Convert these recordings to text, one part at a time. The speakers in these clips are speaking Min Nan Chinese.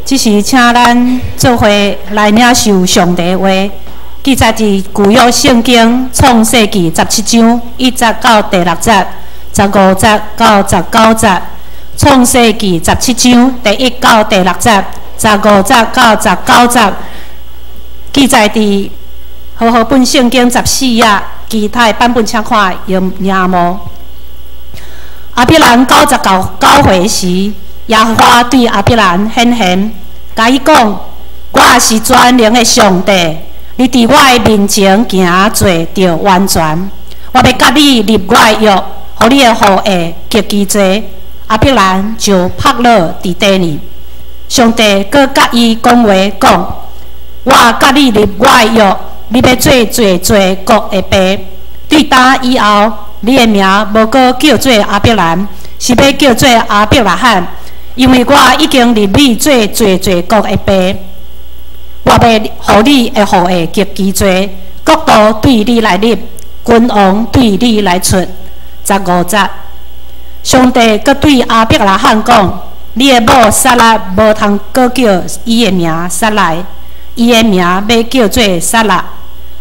這時請咱做伙來領受上帝話，記載佇舊約聖經創世記17章1節到第6節，15節到19節。創世記十七章第一到第六節，15節到19節，記載佇和合本聖經14頁，其他的版本請看螢螢幕。亞伯蘭99歲時，耶和華對亞伯蘭顯現，共伊講：我是全能的上帝，你佇我的面前行做著完全。我欲佮你立我的約，予你的後裔極其濟。亞伯蘭就仆倒佇地裡。上帝閣佮伊講話講：我佮你立我的約，你欲做濟濟國的爸。對今以後，你的名無閣叫做亞伯蘭，是欲叫做亞伯拉罕，因為我已經立你做濟濟國的爸。我欲予你的後裔極其濟，國度對你來立，君王對你來出。15節，上帝閣對亞伯拉罕講：你的某撒拉無通閣叫伊的名撒萊，伊的名欲叫做撒拉。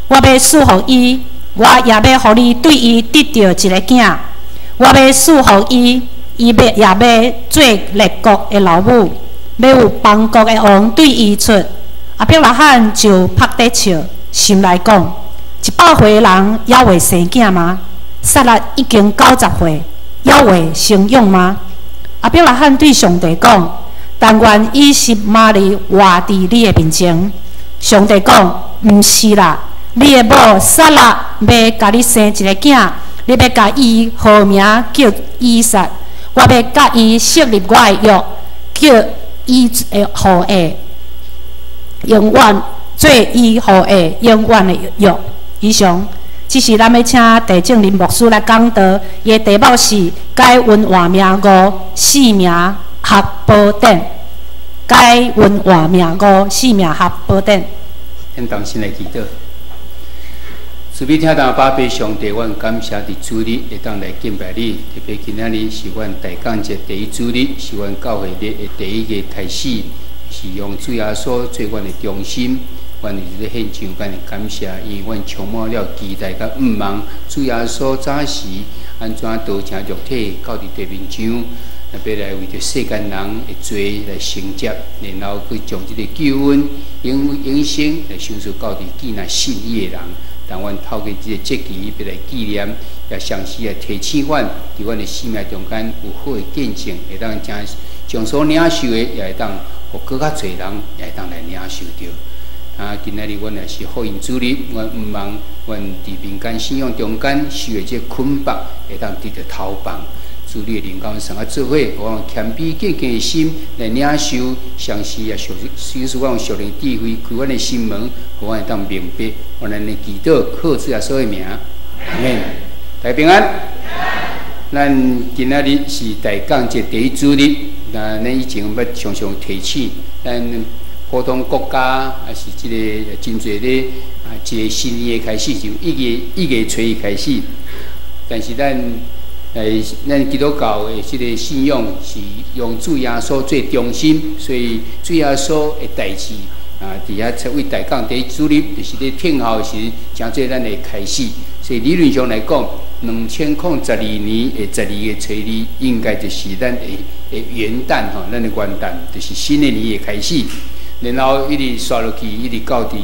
我欲賜予伊，我也欲予你對伊得著一个囝。我欲賜予伊，伊欲也欲做列國的老母，欲有邦國的王對伊出。亞伯拉罕就拍地笑，心內講：100歲人猶會生囝嗎？撒拉已經90歲，猶會生養嗎？亞伯拉罕對上帝講：但願以實瑪利活佇你的面前。上帝講：毋是啦，你的某撒拉欲共你生一个囝，你欲共伊號名叫以撒。我欲佮伊設立我的約，叫伊的後裔永遠做伊後裔永遠的約。以上，這是咱欲請鄭正林牧師來講道，伊的題目是改運換命五生命學寶典。改運換命五生命學寶典。咱同心來祈禱。慈悲疼痛阿爸上帝，阮感謝佇主日會當來敬拜你，特別今仔日是阮大感節第一主日，是阮教會日的第一个開始，是用主耶穌做阮的中心。阮佇這個獻上，阮感謝，因為阮充滿了期待佮向望，主耶穌早時按怎道成肉體到佇地面上，欲來為著世間人的罪來承接，然後去將這个救恩永永生來賞賜到佇既若信伊的人。但阮透過這个節期，欲來紀念，也同時也提醒阮，佇阮的生命中間有好的見證，會當將將所領受的，也會當予閣較濟人也會當來領受著。啊，今仔日阮也是福音主日，阮向望阮佇民間信仰中間受的這个捆綁，會當得著脫放。主你的靈共阮相佮做伙，予阮謙卑敬虔的心來領受，同時也賞賜阮屬靈智慧，開阮的心門，予阮會當明白。阮按呢祈禱，靠主耶穌的名，阿們。大家平安。咱今仔日是大感節第一主日，那咱以前捌常常提醒咱普通國家，抑是這个真濟咧啊，一个新年的開始就1月1月初一開始，但是咱咱基督教的這个信仰是用主耶穌做中心，所以主耶穌的代誌啊，佇遐為大講第一主日，就是咧聽候時成做咱的開始。所以理論上來講，2012年的12月初二，應該就是咱的元旦吼，咱的元旦就是新的年的開始。然後一直刷落去，一直到佇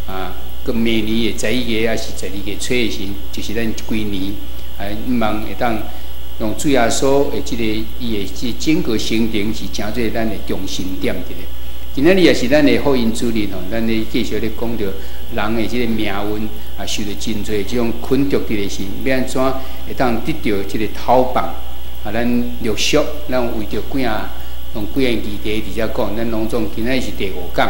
啊，閣明年的11月，抑是12月初的時，就是咱規年啊，向望會當用主耶穌的這个伊的這整個行程是成做咱的中心點佇咧。今仔日也是咱的福音主日吼，咱咧繼續咧講著人的這个命運啊，受著真濟這種捆束佇咧時，欲按怎會當得著這个脫放啊？咱陸續，咱為著幾仔用幾个議題佇遮講，咱攏總今仔日是第五講。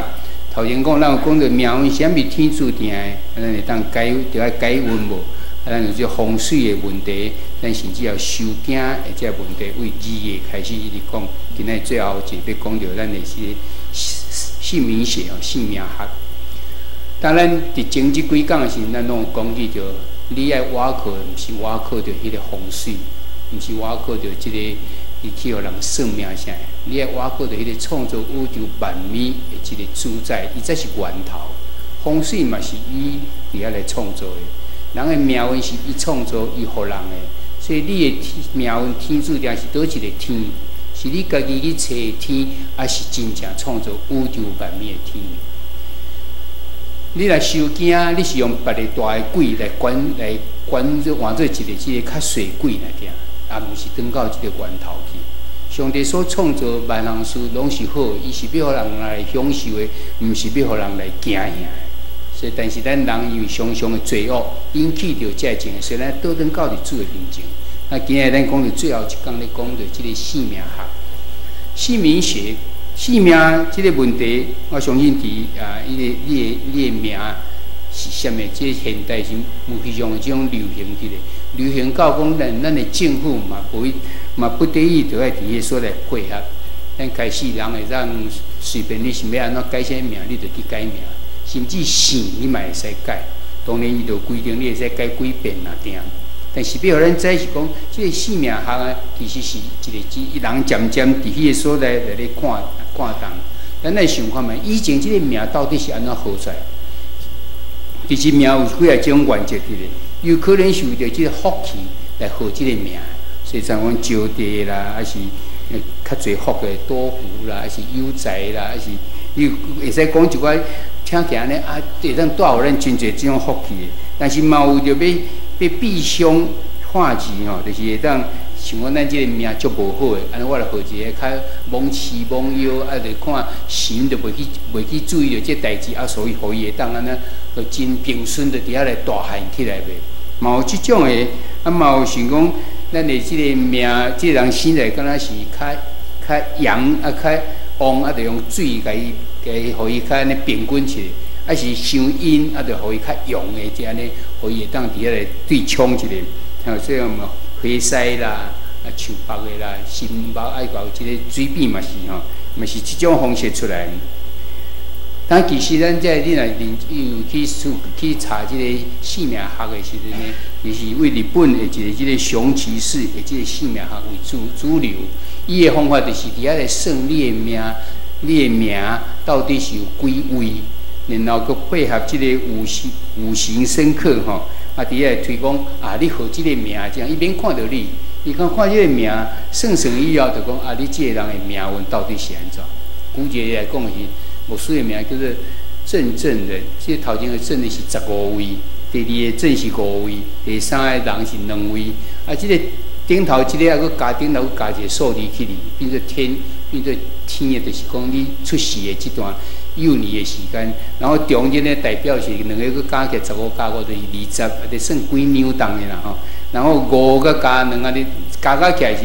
頭前講，咱有講著命運是啥物天注定的，咱會當改，著愛改運無？啊，咱有這風水的問題，咱甚至有收驚的這個問題，為2月開始一直講，今仔日最後一個欲講著咱的是姓名學哦，姓名學。當咱佇前這幾講的時陣，咱攏有講起著，你愛倚靠，毋是倚靠著彼个風水，毋是倚靠著這个你去予人算命啥？你愛倚靠著彼个創造宇宙萬物的這個主宰，伊才是源頭。風水嘛是伊佇遐來創造的，人的命運是伊創造，伊予人的，所以你的命運天注定是佗一个天？是你家己去揣的天，抑是真正創造宇宙萬物的天？你若收驚，你是用別个大的鬼來管來管做換做一個這个較細鬼來定，也毋是轉到這个源頭去。上帝所創造萬項事攏是好，伊是欲予人來享受的，毋是欲予人來驚嚇的。所以，但是咱人因為常常的罪惡引起著這個情形，所以咱倒轉到佇主的面前。那今日咱講到最後一講咧，講著這個姓名學、姓名學、姓名這個問題，我相信佇啊，伊個你的你的名是啥物？這個現代是非常的這種流行佇咧，流行到講咱咱的政府嘛，無嘛不得已著愛佇彼個所在配合。咱開始人會當隨便你想欲按怎改啥物名，你就去改名，甚至姓你嘛會使改。當然，伊就規定你會使改幾遍啦，定。但是欲予咱知是講，這個姓名學啊，其實是一個一人漸漸佇彼個所在來咧看看重。咱來想看覓，以前這個名到底是按怎號出來？其實名有幾仔種原則佇咧，有可能是為著這個福氣來號這個名，所以像講招地啦，抑是較濟福的多福啦，抑是有財啦，抑是你會使講一寡聽起來按呢啊，會當帶予咱真濟這種福氣的。但是嘛有著欲欲避凶化吉吼，就是會當像講咱這個命足無好的，按呢我來號一个較罔市罔腰，啊，就看神就袂去袂去注意著這代誌，啊，所以予伊會當按呢，就真平順就佇遐來大漢起來袂？嘛有這種的，啊嘛有想講，咱的這個命，這個人生來敢若是較較陽啊，較旺啊，就用水共伊，共伊予伊較按呢平均起來，抑是傷陰啊，就予伊較陽的，這按呢，予伊會當佇遐來對沖一下。像這種花師啦，啊樹木的啦，心木愛搞這個水變嘛是吼，嘛是這種方式出來。但其實咱這你若認有去去查這個姓名學的時陣呢，伊是為日本的一個這個熊岐氏的這個姓名學為主主流。伊的方法就是佇遐來算你的命，你的名到底是有幾位，然後閣配合這個五行五行生剋吼，啊佇遐來推講啊，你號這個名這樣，伊免看著你，伊講看這個名算算以後，就講啊，你這個人的命運到底是按怎？舉一個來講是牧師的名叫做鄭正仁，這個頭前個鄭的是15位，第二个鄭是五位，第三个人是兩位，啊，這個頂頭這個猶閣加頂頭閣加一個數字去哩，變做天，變做天的，就是講你出世的這段幼年的時間。然後中間呢代表是兩個閣加起來15加5就是20，啊，就算幾兩重的啦吼。然後五閣加兩啊，你加加起來是，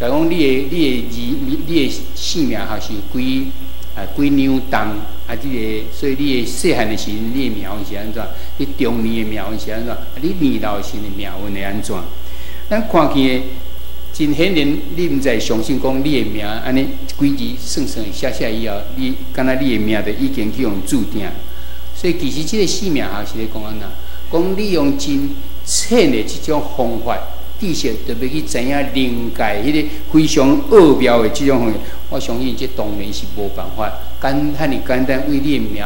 假如講你的你的字你的姓名學是有幾啊幾兩重啊？這個所以你的細漢的時陣，你的命運是按怎？你中年的命運是按怎？啊，你年老時的命運會按怎？咱看見的真顯然，你毋知相信講你的名按呢幾字算算寫寫以後，你敢若你的命就已經去予註定。所以其實這個姓名學是咧講按怎？講你用真淺的這種方法，知識特別去知影靈界彼个非常奧妙的這種方法，我相信這當然是無辦法簡遐爾簡單，為你的名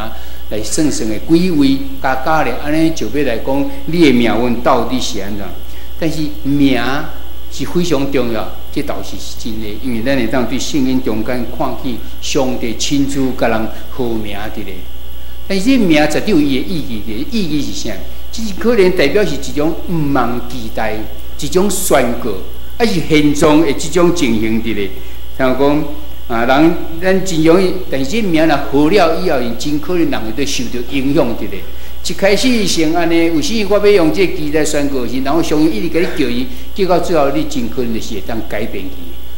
來算算的幾位加加咧，按呢就欲來講你的命運到底是按怎？但是名是非常重要，這倒是真的，因為咱會當對聖經中間看見上帝親自共人號名佇咧。但是這名絕對有伊的意義佇，意義是啥？這是可能代表是一種毋茫期待，一種宣告，抑是現狀的這種情形佇咧。像講啊，人咱真容易，但是這名若號了以後，真可能人會受著影響佇咧。一開始先按呢，為啥我欲用這個期待宣告時，然後上帝一直共你叫伊，叫到最後你真可能就是會當改變去。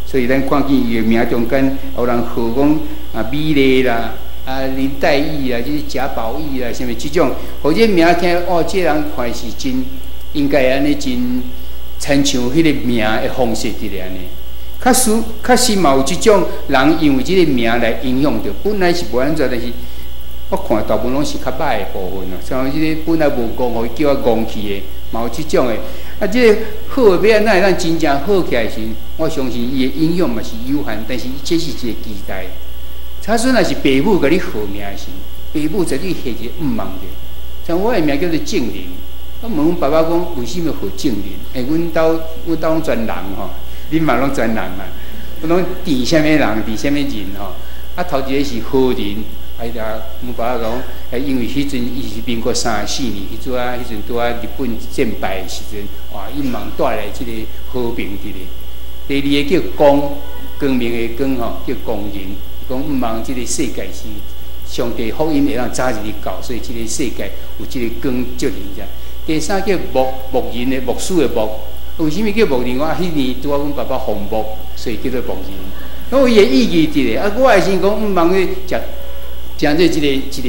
所以咱看見伊的名中間有人號講啊美麗啦，啊林黛玉啦，就是賈寶玉啦，啥物這種，或者名聽哦，這個人看是真應該按呢真親像彼個名的方式佇咧按呢。確實確實嘛有這種人因為這個名來影響著，本來是無按怎，但是我看大部分攏是較歹的部分咯，像這個本來無戇，予伊叫啊戇去的，嘛有這種的。啊，這个好的欲按怎會當真正好起來時，我相信伊的影響嘛是有限，但是這是一個期待。假使若是爸母共你號名時，爸母絕對下一個向望者。像我的名叫做正林，我問阮爸爸講為啥物號正林？欸，阮兜攏全人吼，恁嘛攏全人嘛，我攏佇啥物人，佇啥物人吼？啊，頭一個是何人？啊，伊就阮爸爸講，欸，因為彼陣伊是民國34年，彼陣啊，彼陣拄仔日本戰敗的時陣，哇，伊望帶來這個和平佇咧。第二个叫光，光明的光吼，叫光仁。講向望這個世界是上帝福音會當早日到，所以這個世界有這個光照臨遮。第三叫牧，牧人的牧師的牧，為啥物叫牧人？我彼年拄仔阮爸爸奉牧，所以叫做牧人。我伊的意義佇咧，啊，我的時講向望去食。誠做這個這個，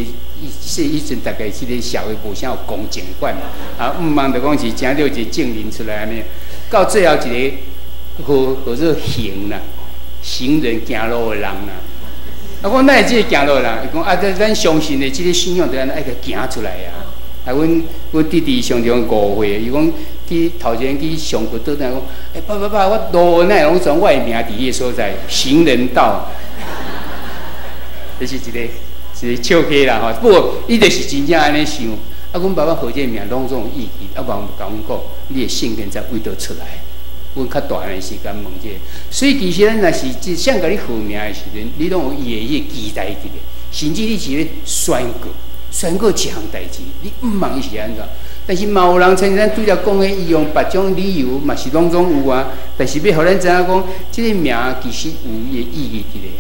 彼彼陣大概這個社會無啥有公正款，啊，向望就講是誠著一個證人出來按呢。到最後一個號號做行啦，行人行路的人啦。啊，講哪會這個行路的人？伊講啊，這咱相信的這個信仰，就按呢愛共行出來啊。啊，阮弟弟上中5歲，伊講去頭前去上課倒轉來講，欸，爸爸爸，我路哪會攏總我的名佇彼个所在，行人道，這是一個。是笑話啦吼，不過伊就是真正按呢想。啊，阮爸爸號這个名攏總有意義，啊，無共阮講，你的性格才為佗出來。阮較大漢時間問這个，所以其實咱若是誰共你號名的時陣，你攏有伊的彼個期待佇咧，甚至你是咧宣告，宣告一項代誌，你毋問伊是按怎。但是嘛有人親像咱拄才講的，伊用別種理由嘛是攏總有啊。但是欲予咱知影講，這个名其實有伊的意義佇咧。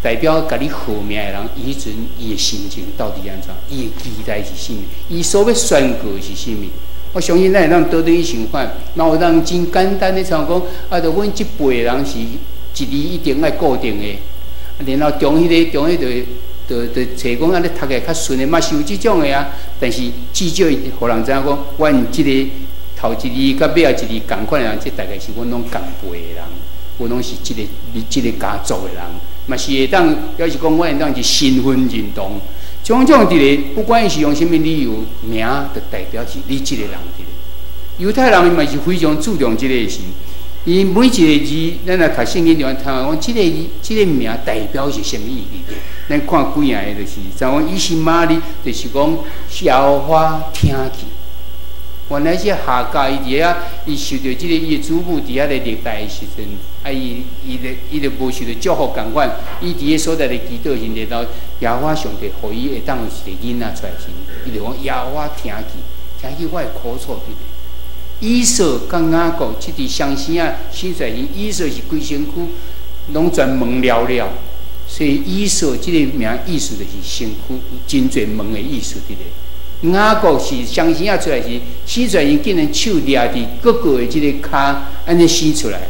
代表共你號名的人，伊彼陣伊的心情到底按怎？伊的期待是啥物？伊所欲宣告的是啥物？我相信咱會當倒轉去想看，若有人真簡單的像講，啊，著阮這輩人是一字一定愛固定的，然後中彼个中彼个就揣講按呢讀起來較順的，嘛是有這種的啊。但是至少伊予人知影講，阮這個頭一字佮尾仔一字仝款的人，這大概是阮攏仝輩的人，阮攏是這个這个家族的人。嘛是會當，表示講，阮會當是身份認同，種種佇咧，不管伊是用啥物理由，名就代表是你這個人佇咧。猶太人伊嘛是非常注重這個事，伊每一个字，咱若讀聖經中聽講，這個這个名代表是啥物意義？咱看幾樣个就是，像講以實瑪利，就是講耶和華聽見。原來這夏甲伊佇遐，伊受著這个伊的祖母佇遐咧虐待的時陣，啊伊伊就伊就無受著祝福仝款，伊佇彼所在咧祈禱時，然後耶和華上帝予伊會當有一個囡仔出來時，伊就講耶和華聽見，聽見我的苦楚佇咧。以掃佮雅各這對雙生仔生出來時，以掃是規身軀攏全毛了了，所以以掃這個名意思就是身軀真濟毛的意思佇咧。雅各是雙生仔出來時，生出來時竟然手掠佇哥哥的這个跤，按呢生出來，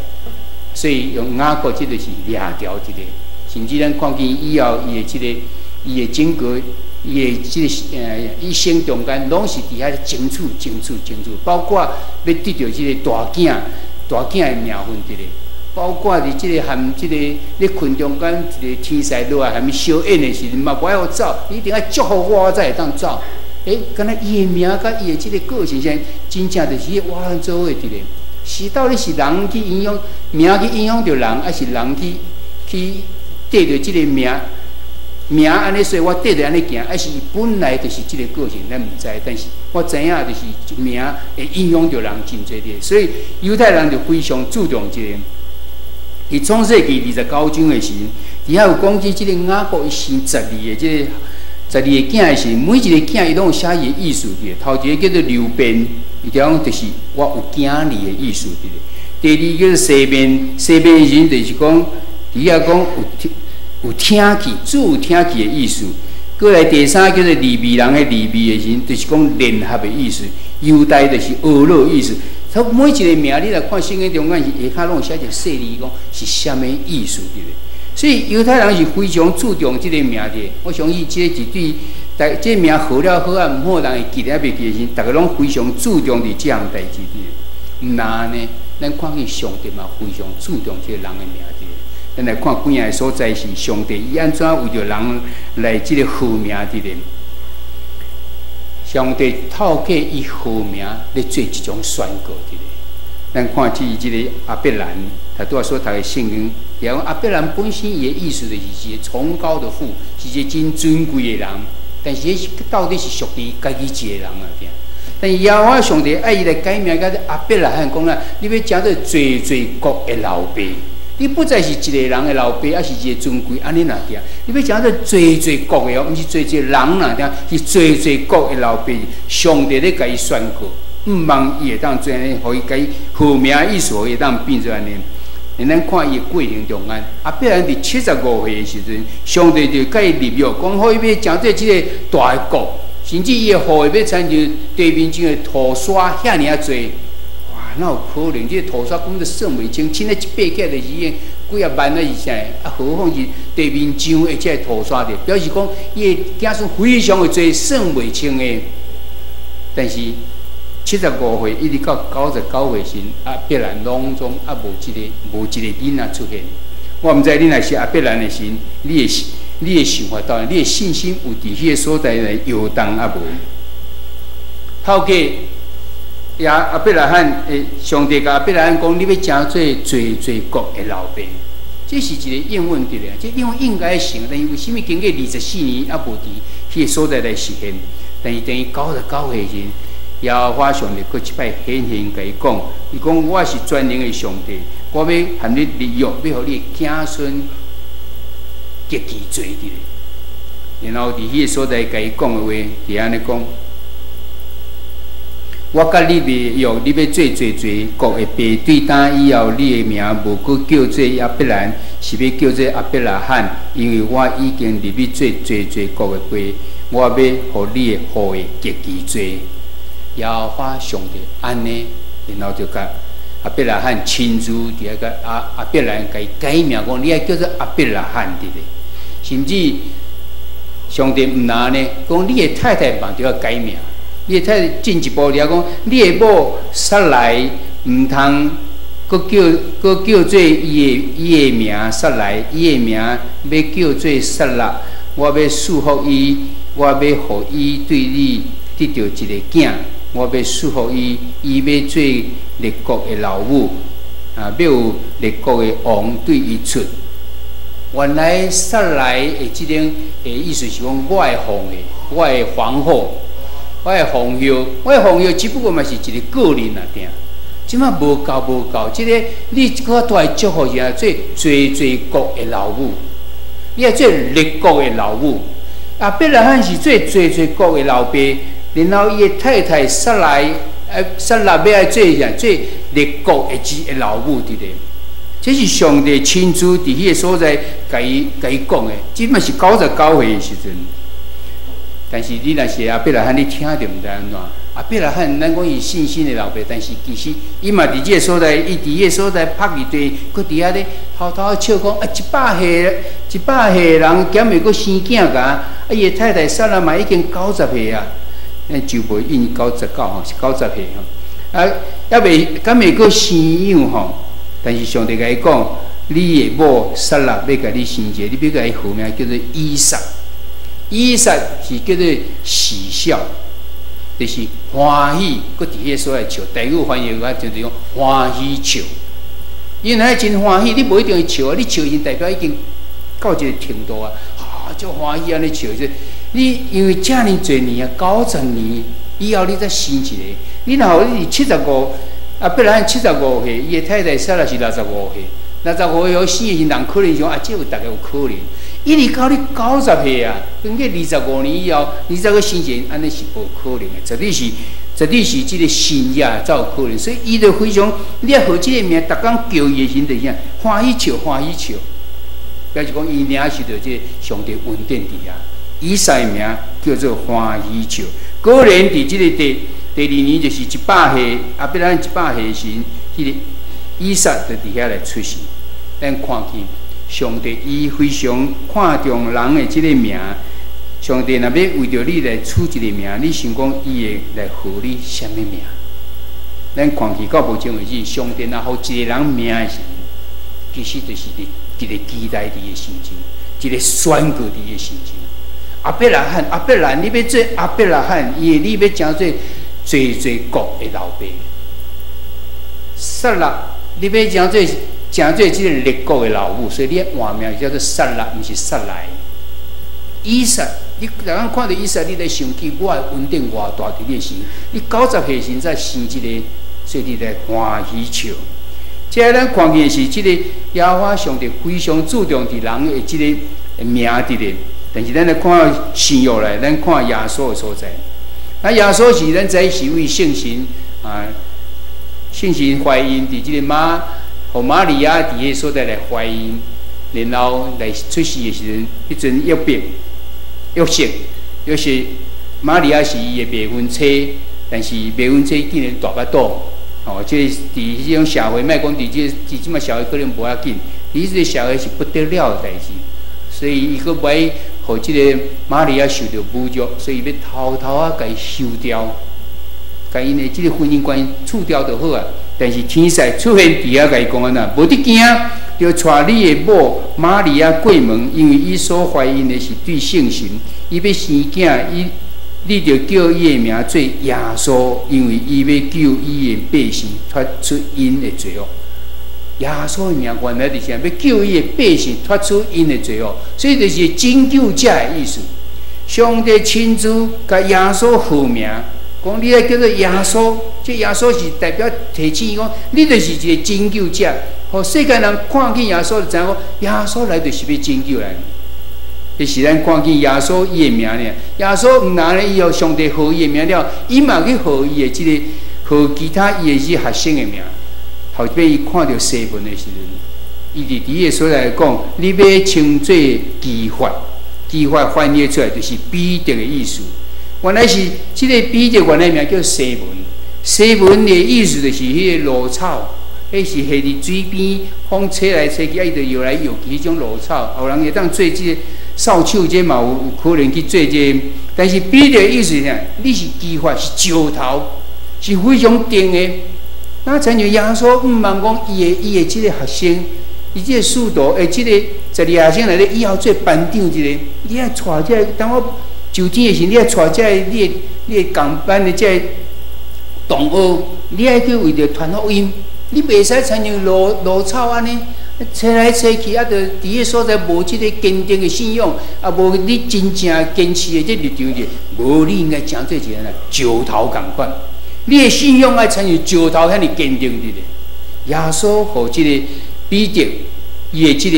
所以用雅各這个是掠著這个，甚至咱看見以後伊的這个伊的整個伊的這个一生中間，攏是佇遐咧爭取、爭取、爭取，包括欲得著這个大囝、大囝的名分佇咧，包括佇這个含這个咧困中間一个天使落來含伊相應的時陣，嘛無愛予走，你一定愛祝福我，我才會當走。欸，敢若伊的名佮伊的這个個性，啥真正就是彼活做伙佇咧。是到底是人去影響名去影響著人，抑是人去去綴著這个名名按呢？所以我綴著按呢行，抑是伊本來就是這个個性，咱毋知。但是我知影就是名會影響著人真濟的，所以猶太人就非常注重這个。佇創世記29章的時陣，佇遐有講起這个雅各伊生十二个這个。十二个囝的時，每一个囝伊攏有寫伊的意思佇咧。頭一个叫做流便，伊就講就是我有囝兒的意思佇咧。第二叫做西緬，西緬的時就是講，佇遐講有聽有聽去，主有聽去的意思。閣來第三叫做利未人的利未的時，就是講聯合的意思。猶大就是呵咾意思。他每一个名，你來看聖經中間是下跤攏有寫一个細字，講是啥物意思佇咧。所以猶太人是非常注重這个名的，我相信這个是對，大這个名號了好啊，毋好人會記得抑袂記得時，逐个攏非常注重佇這項代誌佇。毋若按呢，咱看見上帝嘛非常注重這个人的名字。咱來看幾樣个所在是上帝伊按怎為著人來這个號名佇咧。上帝透過伊號名咧做一種宣告佇咧。咱看這個亞伯蘭，他拄仔所讀的聖經，講亞伯蘭本身伊的意思就是一個崇高的父，是一個真尊貴的人。但是，彼到底是屬於家己一個人啊？但是耶和華上帝愛伊來改名，叫做亞伯拉罕，講啦，你欲成做濟濟國的老爸，你不再是一個人的老爸，抑是一個尊貴按呢爾爾。你欲成做濟濟國的哦，毋是濟濟人爾爾，是濟濟國的老爸。上帝咧共伊宣告，毋望伊會當做按呢，予伊改號名意思，予伊會當變做按呢。咱看伊的過程中間，亞伯蘭佇75歲的時陣，上帝就共伊立約，講予伊欲成做這个大的國，甚至伊的後裔欲親像地面上的土沙遐爾仔濟。哇，哪有可能？這个土沙根本就算袂清，凊彩一爬起來就是已經幾仔萬啊，是啥？啊，何況是地面上的這个土沙的，表示講伊的子孫非常的濟，算袂清的。但是75歲一直到99歲時，亞伯蘭攏總猶無一個囡仔出現。我毋知你若是亞伯蘭的時，你的想法到底，你的信心有佇彼个所在來搖動猶無？透過亞伯拉罕，上帝共亞伯拉罕講，你欲成做濟濟國的老爸，這是一個應允佇咧，這應允應該成，但是為啥物經過24年猶無佇彼个所在來實現？但是等伊99歲時，耶和華上帝閣一擺顯現共伊講，伊講我是全能的上帝，我欲和你立約，欲予你的子孫極其濟佇咧。然後佇彼个所在共伊講的話，是按呢講：我佮你立約，你欲做濟濟國的爸，對今以後，你的名無閣叫做亞伯蘭，是欲叫做亞伯拉罕，因為我已經立你做濟濟國的爸，我欲予你的後裔極其濟。耶和華上帝按呢，然後就共亞伯拉罕親自佇遐共亞伯蘭共伊改名，講你愛叫做亞伯拉罕佇咧。甚至上帝毋但按呢，講你的太太嘛著愛改名。你的太太進一步掠講，你的某撒萊毋通閣叫做伊的名撒萊，伊的名欲叫做撒辣。我欲賜福伊，我欲予伊對你得著一个囝。我欲賜福伊，伊欲做列國的老母，啊，欲有列國的王對伊出。原來撒萊的這種的意思是講，我的皇后，我的皇后，我的皇后，我的皇后，只不過嘛是一个個人爾爾。這馬無夠無夠，這个你閣較大的祝福是啊，做濟濟國的老母，你愛做列國的老母。亞伯拉罕是做濟濟國的老爸。然後伊的太太撒萊，撒拉欲愛做啥？做列國的之的老母佇咧。這是上帝親自佇彼个所在，共伊講的。這嘛是99歲的時陣。但是你若是亞伯拉罕，你聽著毋知按怎。亞伯拉罕，咱講伊信心的老爸，但是其實伊嘛佇這个所在，伊佇彼个所在拍伊地，閣佇遐咧偷偷笑講啊，100歲，100歲人敢會閣生囝共？啊，伊的太太撒拉嘛已經九十歲啊。咱就袂印99吼，是90歲吼。啊，猶未敢會閣生養吼？但是上帝共伊講，你的某撒拉欲共你生一個，你欲共伊號名叫做以撒。以撒是叫做喜笑，就是歡喜，閣佇彼个所在笑。台語翻譯較就是講歡喜笑。因為真歡喜，你無一定會笑啊！你笑已經代表已經到一個程度啊，啊，足歡喜按呢笑。你因為遮爾濟年啊，90年以後，你才生一個。你若予你是七十五，亞伯拉罕七十五歲，伊的太太撒拉是六十五歲，六十五歲生的時人可能想啊，這有逐家有可能。一直到你九十歲啊，經過25年以後，你才閣生一个，按呢是無可能的，絕對是，絕對是這个神跡才有可能。所以伊就非常，你愛號這个名，逐工叫伊的時陣，就是啥？歡喜笑，歡喜笑。表示講，伊領受著這个上帝恩典佇遐。以撒的名叫做歡喜笑。果然佇這个第二年，就是一百歲，亞伯拉罕一百歲時，彼个以撒就佇遐來出世。咱看見上帝伊非常看重人的這个名。上帝若欲為著你來取一个名，你想講伊會來號你啥物名？咱看見到目前為止，上帝若予一個人名的時，其實就是佇一個期待佇伊的心中，一個宣告佇伊的心中。亞伯拉罕，亞伯蘭，你欲做亞伯拉罕，伊的你欲成做濟濟國的老爸。撒拉，你欲成做這個列國的老母，所以你換名叫做撒拉，毋是撒萊。以撒，你逐工看著以撒，你咧想起我的恩典偌大佇你的時，你90歲時才生一个，所以你來歡喜笑。這咱看見的是這個耶和華上帝非常注重佇人的這个名佇咧。但是咱來看新約來，咱看耶穌的所在。那耶穌是咱知是為聖神啊，聖神懷孕佇這个瑪，予瑪利亞佇彼个所在來懷孕，然後來出世的時陣，彼陣約伯、約瑟、約瑟，瑪利亞是伊的未婚妻，但是未婚妻竟然大腹肚，哦，這个佇彼種社會，莫講佇這佇這馬社會可能無要緊，佇這个社會是不得了的代誌，所以伊閣欲予這个瑪利亞受著侮辱，所以欲偷偷仔共伊休掉，共𪜶的這个婚姻關係除掉就好啊。但是天使出現佇遐，共伊講按怎，無得驚，著帶你的某瑪利亞過門，因為伊所懷孕的是對聖神，伊欲生囝，伊你著叫伊的名做耶穌，因為伊欲救伊的百姓脫出𪜶的罪惡。耶穌的名原來就是欲救伊的百姓脫出𪜶的罪惡，所以就是拯救者的意思。上帝親自共耶穌號名，講你愛叫做耶穌，這耶穌是代表提醒伊講，你就是一個拯救者。予世間人看見耶穌就知影講，耶穌來就是欲拯救咱。這是咱看見耶穌伊的名呢。耶穌毋但呢，伊予上帝號伊的名了，伊嘛去號伊的這个，號其他伊的這學生的名。後尾伊看著西門的時陣，伊佇彼个所在講：你欲稱做磯法，磯法翻譯出來就是彼得的意思。原來是這个彼得原來名叫西門，西門的意思就是彼个蘆草，彼是繫佇水邊，風吹來吹去，啊，伊就搖來搖去彼種蘆草。有人會當做這个掃帚，這嘛有可能去做這个。但是彼得的意思是啥？你是磯法，是石頭，是非常定的。那親像耶穌毋茫講，伊的這个學生，伊這个使徒，這个12學生內底，以後做班長一个，你愛帶這个，當我上天的時，你愛帶這个，你的仝班的這个同學，你愛去為著傳福音，你袂使親像蘆草按呢，吹來吹去，啊，著佇彼所在無這个堅定的信仰，啊，無你真正堅持的這立場者，無你應該成做一个石頭仝款。你的信仰愛親像石頭遐爾堅定佇咧。耶穌予這个彼得，伊的這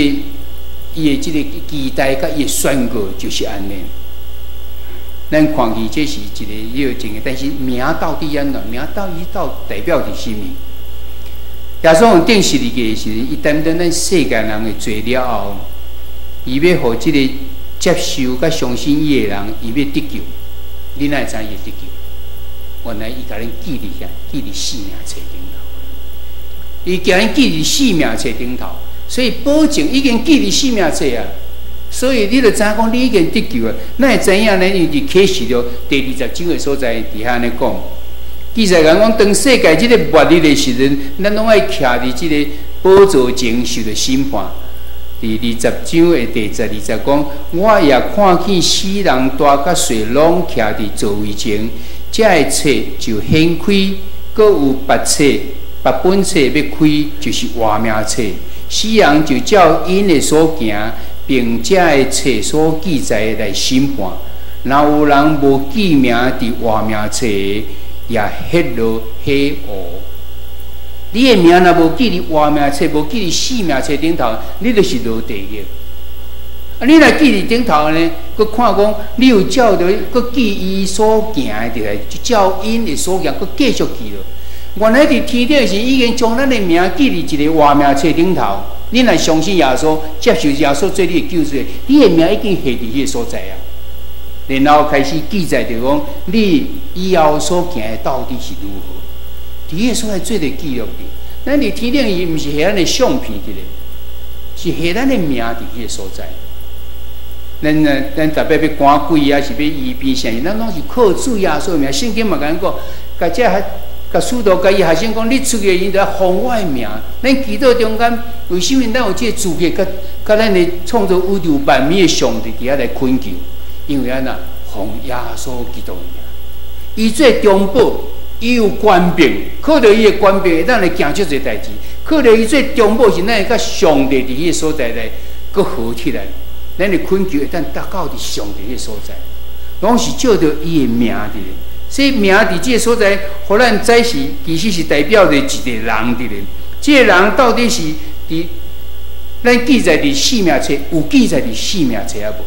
个期待佮伊的宣告就是按呢。咱看見這是一個約定的，但是名到底按怎？名到底到代表著啥物？耶穌用釘十字架的時陣，伊擔當咱世間人的罪了後，伊欲予這个接受佮相信伊的人，伊欲得救。你哪會知伊會得救？原來伊共咱記佇遐，記佇生命冊頂頭。伊共咱記佇生命冊頂頭，所以保證已經記佇生命冊啊。所以你就知影講，你已經得救啊。咱會知影呢？因為佇啟示錄第二十章的所在，佇遐按呢講，記載講，當世界這个末日的時陣，咱攏愛徛佇這个寶座前受著審判。佇二十章的第十二節講，我也看見死人大佮細攏徛佇座位前。這个冊就掀開，閣有別冊、別本冊欲開，就是活命冊。死人就照𪜶的所行，憑這个冊所記載來審判。若有人無記名佇活命冊的，也彼落火湖。你的名若無記佇活命冊，無記佇生命冊頂頭，你就是落地獄。啊！你若記佇頂頭呢，閣看講你有照著，閣記伊所行的佇來，就照𪜶的所行，閣繼續記落。原來佇天頂時，已經將咱的名記佇一個活命冊頂頭。你若相信耶穌，接受耶穌做你的救主，你的名已經寫佇彼個所在啊。然後開始記載著講，你以後所行的到底是如何？佇彼個所在做一個記錄佇。咱佇天頂伊毋是寫咱的相片佇咧，是寫咱的名佇彼個所在。咱呢，咱特別欲趕鬼啊，是欲醫病啥物，咱攏是靠主耶穌的名。聖經嘛共咱講，共這學，共使徒共伊學生講，你出去𪜶就愛奉我的名。咱祈禱中間，為啥物咱有這個資格，佮咱的創造宇宙萬物的上帝佇遐來懇求？因為按怎奉耶穌基督的名，伊做中保，伊有權柄，靠著伊的權柄，會當來行足濟代誌。靠著伊做中保時，咱會佮上帝佇彼個所在來閣和起來，咱的懇求會當達到佇上帝彼個所在，攏是借著伊的名佇咧。所以名佇這個所在，予咱知是其實是代表著一個人佇咧。這個人到底是佇咱記載佇生命冊，有記載佇生命冊抑無？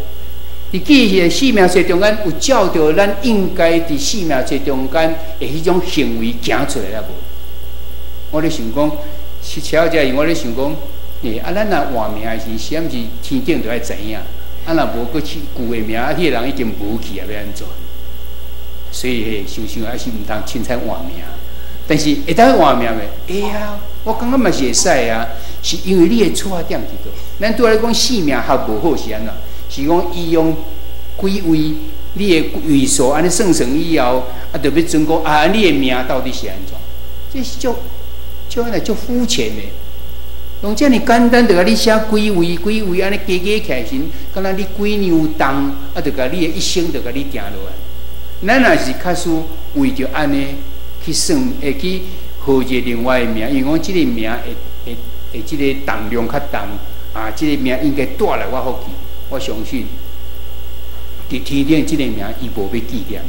佇記載生命冊中間有照著咱應該佇生命冊中間的彼種行為行出來抑無？我咧想講，是車遮時，我咧想講，啊，咱若換名的時，是毋是天頂就愛知影？啊，若無閣去舊的名，啊，彼個人已經無去啊，欲按怎？所以嘿，想想還是毋通凊彩換名。但是會當換名袂？會啊，我感覺嘛是會使啊。是因為你的出發點佇佗？咱拄仔咧講生命學無好是按怎？是講伊用幾位你的位數按呢算算以後，啊，就欲準講啊，你的名到底是按怎？這是足足按呢足膚淺的。用遮爾簡單，就共你寫幾位幾位按呢加加起來時，敢若你幾兩重，啊，就共你的一生就共你定落來。咱若是假使為著按呢去算，會去號一个另外的名，因為講這个名會會會這个重量較重，啊，這个名應該帶來我福氣。我相信，佇天頂這个名伊無欲紀念。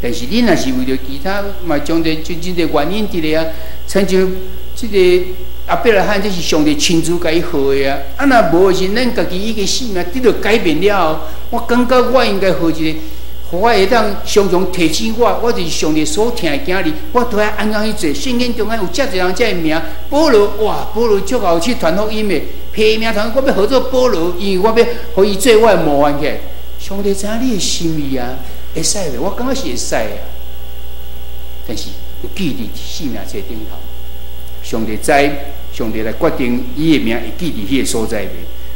但是你若是為著其他，嘛將這真真濟原因佇咧啊，親像這个亞伯拉罕，這是上帝親自共伊號的啊。啊，若無的時，咱家己已經生命得著改變了後，我感覺我應該號一個。予我會當常常提醒我，我就是上帝所疼的囝兒，我都愛按怎去做。聖經中間有遮濟人遮个名，保羅哇，保羅足𠢕去傳福音的，批命傳，我欲號做保羅，因為我欲予伊做我的模範起來。上帝知影你的心意啊，會使袂？我感覺是會使啊。但是有記佇生命冊頂頭，上帝知，上帝來決定伊的名會記佇彼个所在袂？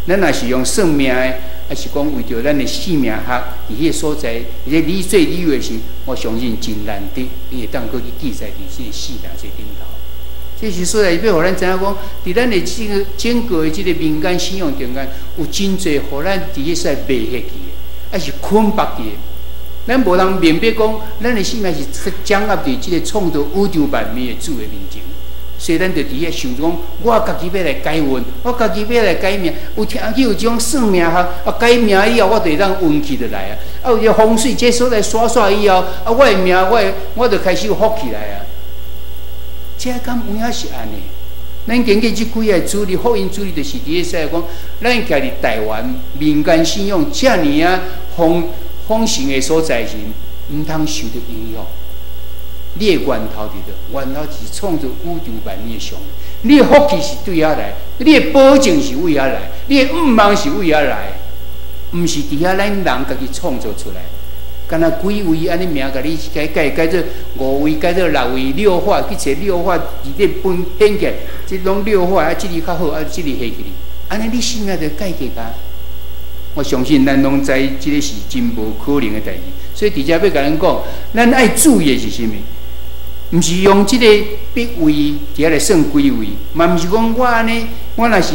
咱若是用算命的，抑是講為著咱的生命學佇彼个所在，而且你做理由的時，我相信真難得，你會當閣去記載佇這个生命冊頂頭。這是所在欲予咱知影講，佇咱的這个整個的這个民間信仰中間，有真濟予咱佇彼所在迷惑去的，抑是捆綁去的。咱無通明白講，咱的生命是掌握佇這个創造宇宙萬物的主的面前。所以咱就佇遐想講，我家己欲來改運，我家己欲來改命。有聽去有這種算命學，啊改命以後，我就會當運氣就來啊。啊有這風水這所在刷刷以後，啊我的命，我的我就開始有福氣來啊。這敢有影是按呢？咱根據這幾个主日福音主日，就是佇咧說講，咱徛佇台灣民間信仰遮爾仔豐豐盛的所在時，毋通受著影響。你的源頭佇佗？源頭是創造宇宙萬物的上帝。你的福氣是對遐來，你的保證是為遐來，你的向望是為遐來，毋是佇遐咱人家己創造出來。敢若幾位按呢名，共你改改改做五位，改做六位，六法去揣六法，佇咧本顯起來，這攏六法啊，這个較好，啊，這个下去。按呢你生命就改革啊！我相信咱攏知，這个是真無可能的代誌。所以佇遮欲共咱講，咱愛注意的是啥物？毋是用這个筆位佇遐來算幾位，嘛毋是講我按呢，我若是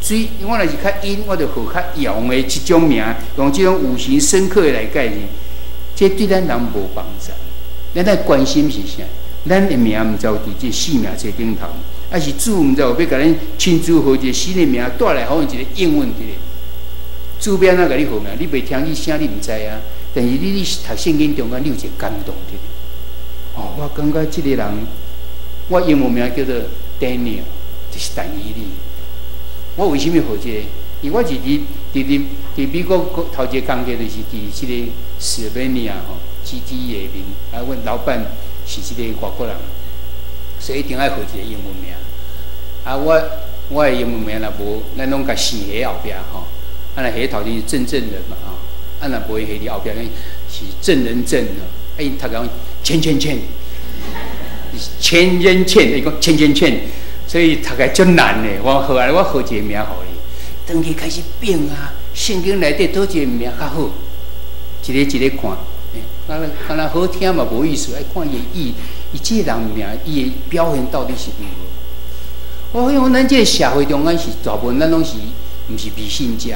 水，我若是較陰，我就號較陽的這種名，用這種五行深刻的來解釋，這對咱人無幫助。咱愛關心是啥？咱的名毋知有佇這生命冊頂頭，抑是主毋知有欲共咱親自號一个新的名，帶來予阮一个應允佇咧。主欲按怎共你號名？你袂聽伊聲，你毋知啊。但是你讀聖經中間，你有一个感動佇咧。哦，我感覺這个人，我英文名叫做 Daniel，就是但以理。我為啥物號這个？因為我是佇美國頭一个工課，就是佇這个史維尼亞吼 GTE 下面，啊，阮老闆是這个外國人，所以一定愛號一个英文名。啊，我的英文名若無，咱攏共姓佇後壁吼。啊，若佇頭前是鄭正仁嘛吼，啊，若無佇後壁是鄭仁正啊。啊，𪜶讀講千千千，千人千，伊講千千千，所以讀起來足難的。我好啊，我號一个名予伊，當佢開始變啊，聖經內底佗一个名較好，一个一个看，敢若敢若好聽嘛無意思，愛看伊的意，伊這个人名，伊的表現到底是如何？我想咱這个社會中間是大部分咱攏是毋是迷信者，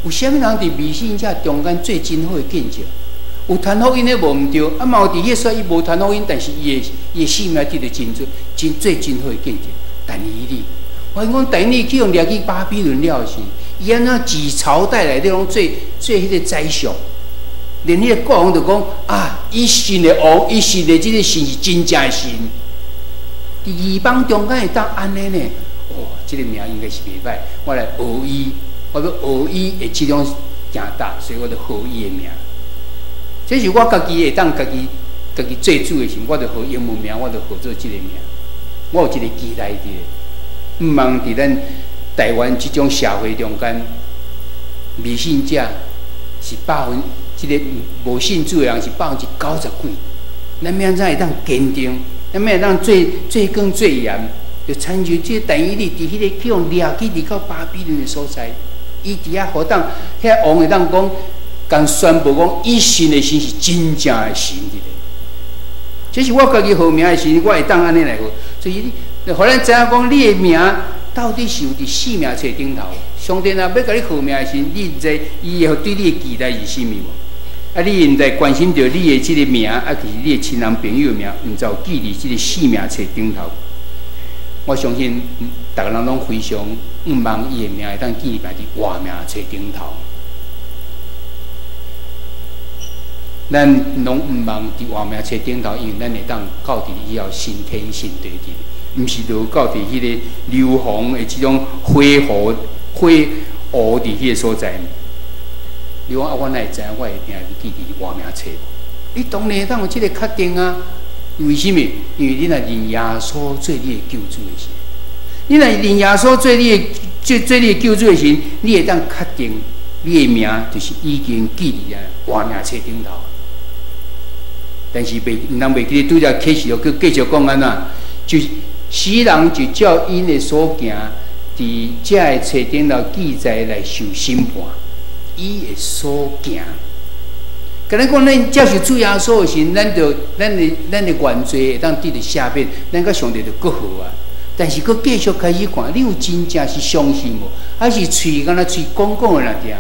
有啥物人佇迷信者中間做真好的見證？有傳福音的無毋對，啊嘛有佇彼個所伊無傳福音，但是伊的生命得著真做真做真好的見證。但以理，我講但以理去予掠去巴比倫了時，伊按怎幾朝代來咧攏做做彼個宰相，連彼個國王就講啊，伊信的王，伊信的這個神是真正的神。佇異邦中間會當按呢呢？哦，這個名應該是袂歹，我來學伊，我欲學伊的這種行動，所以我就號伊的名。這是我家己會當家己做主的時，我就號英文名，我就號做這個名。我有一個期待佇，毋望佇咱台灣這種社會中間，迷信者是百分，這個無信主的人是90幾%。咱欲按怎會當堅定？咱欲會當做做工做嚴？就親像這個但以理佇彼個去予掠去佇到巴比倫的所在，伊佇遐予當遐王會當講，共宣布講，伊信的神是真正的神佇咧。這是我家己號名的時，我會當按呢來號。所以你，予咱知影講，你的名到底是有佇生命冊頂頭。上帝若欲共你號名的時，你毋知伊會對你的期待是啥物無？啊，你毋知關心著你的這個名，啊，其實你的親人朋友的名，毋知有記佇這個生命冊頂頭。我相信，逐个人攏非常向望伊的名會當記佇活命冊頂頭。咱攏向望佇活命冊頂頭，因為咱會當到佇以後新天新地佇，毋是落到佇彼個硫磺的這種火湖、火湖佇彼個所在。你講啊，我哪會知影我的名記佇活命冊？你當然會當有這個確定啊！為啥物？因為你若認耶穌做你的救主的時，你若認耶穌做你的做做你的救主的時，你會當確定你的名就是已經記佇啊活命冊頂頭。但是袂，人袂記得拄才啟示錄，閣繼續講按怎，就死人就照𪜶的所行，佇這个冊頂頭記載來受審判，伊的所行。敢若講，咱接受主耶穌的時，咱就咱的原罪會當得著赦免，咱佮上帝就閣好啊。但是閣繼續開始看，你有真正是相信無？還是喙敢若喙講講的爾爾？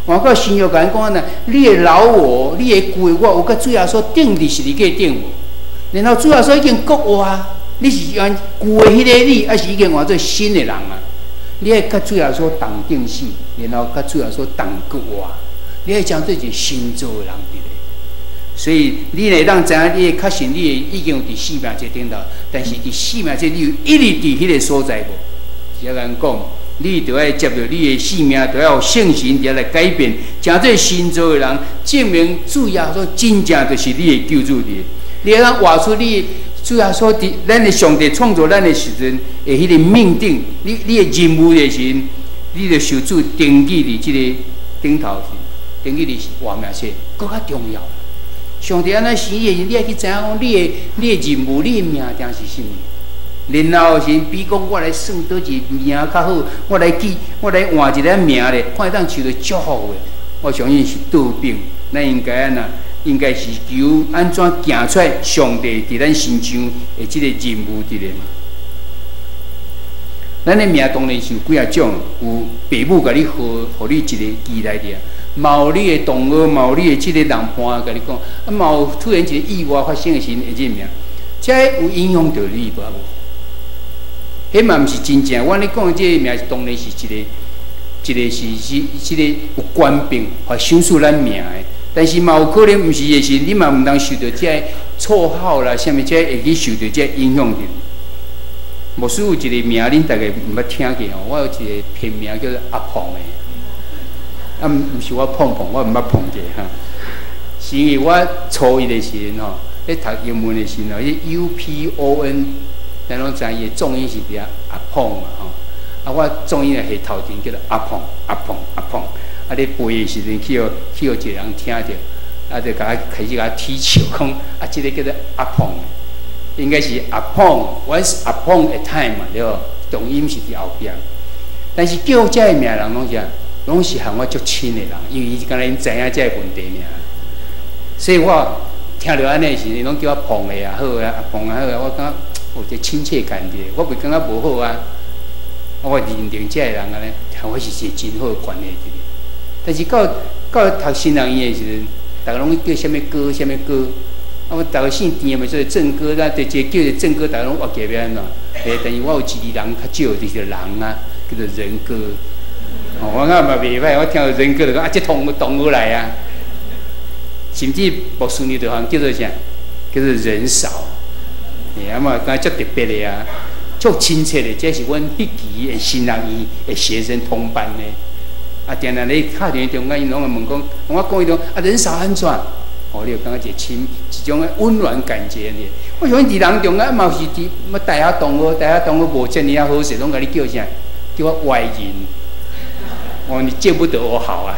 換個新約共咱講呢，你的老我，你的舊的我，有佮主耶穌釘佇十字架頂無？然後主耶穌已經復活啊，你是按舊的彼個你，還是已經換做新的人啊？你愛佮主耶穌同釘死，然後佮主耶穌同復活。你愛將做一個新造的人佇咧，所以你會當知影，你會確信你的已經有佇生命冊頂頭，但是佇生命冊你有一直佇彼個所在無？是按呢講，你著愛接著你的生命，著愛予聖神佇遐來改變，成做新造的人，證明主耶穌真正就是你的救主佇。你會當活出你主耶穌佇咱的上帝創造咱的時陣的彼個命定，你的任務的時陣，你著受主登記佇這个頂頭。登記佇活命冊，閣較重要。上帝按呢生你的時，你愛去知影講，你的任務、你的命定是啥物。然後是比講，我來算佗一個名較好，我來記，我來換一个名咧，看會當受著祝福的。我相信是倒反，咱應該按怎？應該是求按怎行出來上帝佇咱身上的這個任務佇咧嘛。咱的名當然是有幾仔種，有爸母共你號，予你一個期待佇。嘛有你的同學，嘛有你的這個人伴，共你講，啊，嘛有突然一個意外發生的時陣會認名，這有影響著你無？彼嘛毋是真正，我按呢講的這个名是當然是一個，一個是是這个有權柄來賞賜咱名的，但是嘛有可能毋是的時，你嘛毋通受著這个綽號啦，啥物這個會去受著這個影響著。牧師有一個名，恁大家毋捌聽過吼，我有一個片名叫做阿胖的。啊，毋是我胖胖，我毋捌胖過哈。是因為我初一的時陣吼，咧讀英文的時陣吼，彼 U P O N，咱攏知伊的重音是佇遐阿胖嘛吼。啊，我重音係頭前叫做阿胖阿胖阿胖。啊，咧背的時陣去予一個人聽著，啊，就共我開始共我取笑，講啊，這個叫做阿胖，應該是阿胖，Once upon a time 嘛，對無？重音是佇後壁。但是叫這个名人攏是啥？攏是和我足親的人，因為伊敢若𪜶知影這个問題爾。所以我聽著按呢時，𪜶攏叫我胖的也好啊，阿胖也好啊，我感覺有一個親切感佇，我袂感覺無好啊。我認定這个人按呢，和我是一個真好的關係佇咧。但是到到讀神學院的時陣，逐家攏叫啥物哥，啥物哥，啊，我逐家姓鄭嘛，做鄭哥，咱就一個叫做鄭哥，逐家攏活起欲按怎？欸，但是我有一个人較少，就是人啊，叫做仁哥。哦，我感覺嘛袂歹，我聽到仁哥就講啊，這同學來啊，甚至牧師呢就通叫做啥？叫做人嫂。欸，啊嘛，感覺足特別的啊，足親切的，這是阮彼期的神學院的學生同班的。啊，定定咧敲電話中間，𪜶攏會問講，我講伊講啊，人嫂按怎？哦，你就感覺一個親一種溫暖感覺呢。我想佇人中間嘛是佇嘛大學同學，大學同學無遮爾仔好勢，攏共你叫啥？叫我歪人。哦，你見不得我好啊！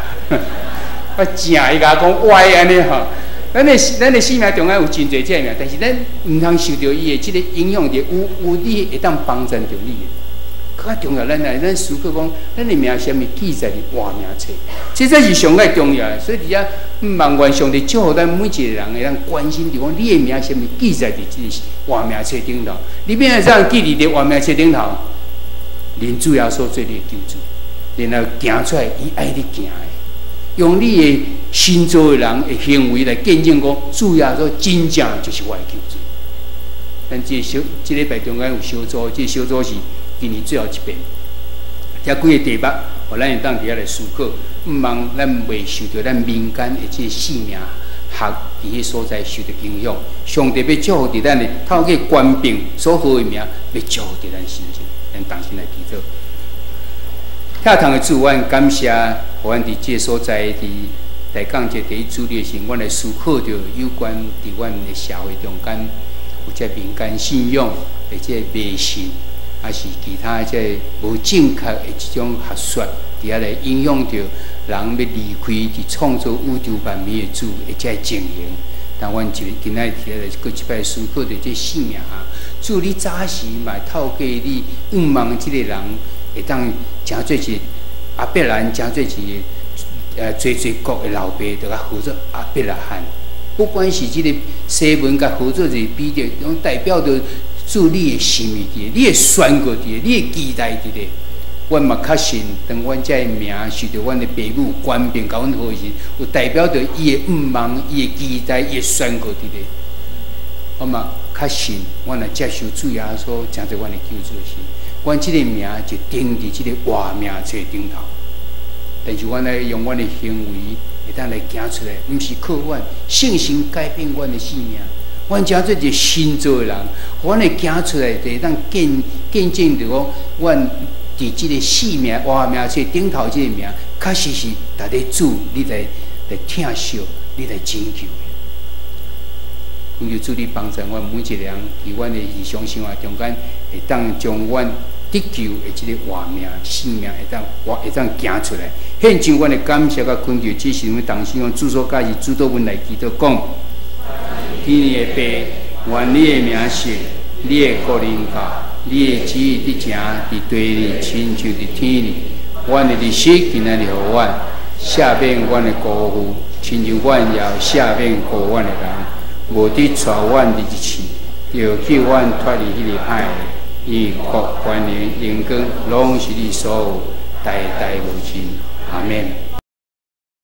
我正伊共我講歪按呢吼。咱的生命中間有真濟這个名，但是咱毋通受著伊的這個影響，就有有你會當幫助著你的。較重要，咱來咱思考講，咱的名啥物記載佇活名冊，這才是上蓋重要的。所以佇遮，望願上帝祝福咱每一個人會當關心著講，你的名啥物記載佇這個活名冊頂頭。你欲按怎記佇這活名冊頂頭？認主耶穌做你的救主，然後行出來，伊愛你行的，用你的新造的人的行為來見證講，主耶穌真正就是我的救主。咱這個小這禮拜中間有小組，這個小組是今年最後一遍。這幾个題目，予咱會當佇遐來思考，毋望咱袂受著咱民間的這個性命學佇彼所在受著影響。上帝欲祝福佇咱的透過權柄所號的名，欲祝福佇咱身上，咱同心來祈禱。疼痛的主，阮感謝，予阮佇這個所在佇大講節第一主日時，阮來思考著有關佇阮的社會中間有這民間信仰的這迷信，抑是其他這無正確的這種學說，佇遐來影響著人欲離開佇創造宇宙萬物的主的這個情形。但阮就今仔日佇遐來閣一擺思考著這性命哈，主你早時嘛透過你向望這個人會當成做一個亞伯蘭，成做一個濟濟國的老爸，就共號做亞伯拉罕。不管是這個西門共號做是彼得，攏代表著主你的心意佇，你的宣告佇，你的期待佇咧。阮嘛確信，當阮這个名受著阮的爸母權柄共阮號時，有代表著伊的向望、伊的期待、伊的宣告佇咧。我嘛確信，阮若接受主耶穌，成做阮的救主時，阮這个名就釘佇這个活名冊頂頭。但是阮愛用阮的行為，會當來行出來，毋是靠阮聖神改變阮的生命。阮成做一個新造的人，阮會行出來，就會當見見證著講，阮佇這個生命活名冊頂頭這個名，確實是值得主你來來疼惜，你來拯救的。懇求主你幫助阮每一個人，佇阮的日常生活中間，會當將阮得救的這個活命生命，會當活會當行出來。獻上阮的感謝佮懇求，只是阮同心用主所教示主禱文來祈禱講：天的父，願你的名聖，你的國臨到，你的旨意得成佇地裡，親像佇天裡。阮的日食今仔日予阮，赦免阮的辜負，親像阮也赦免辜阮的人。無得帶阮入試，著救阮脫離彼个歹的。因為國、權能、榮光，攏是你所有，代代無盡。阿們。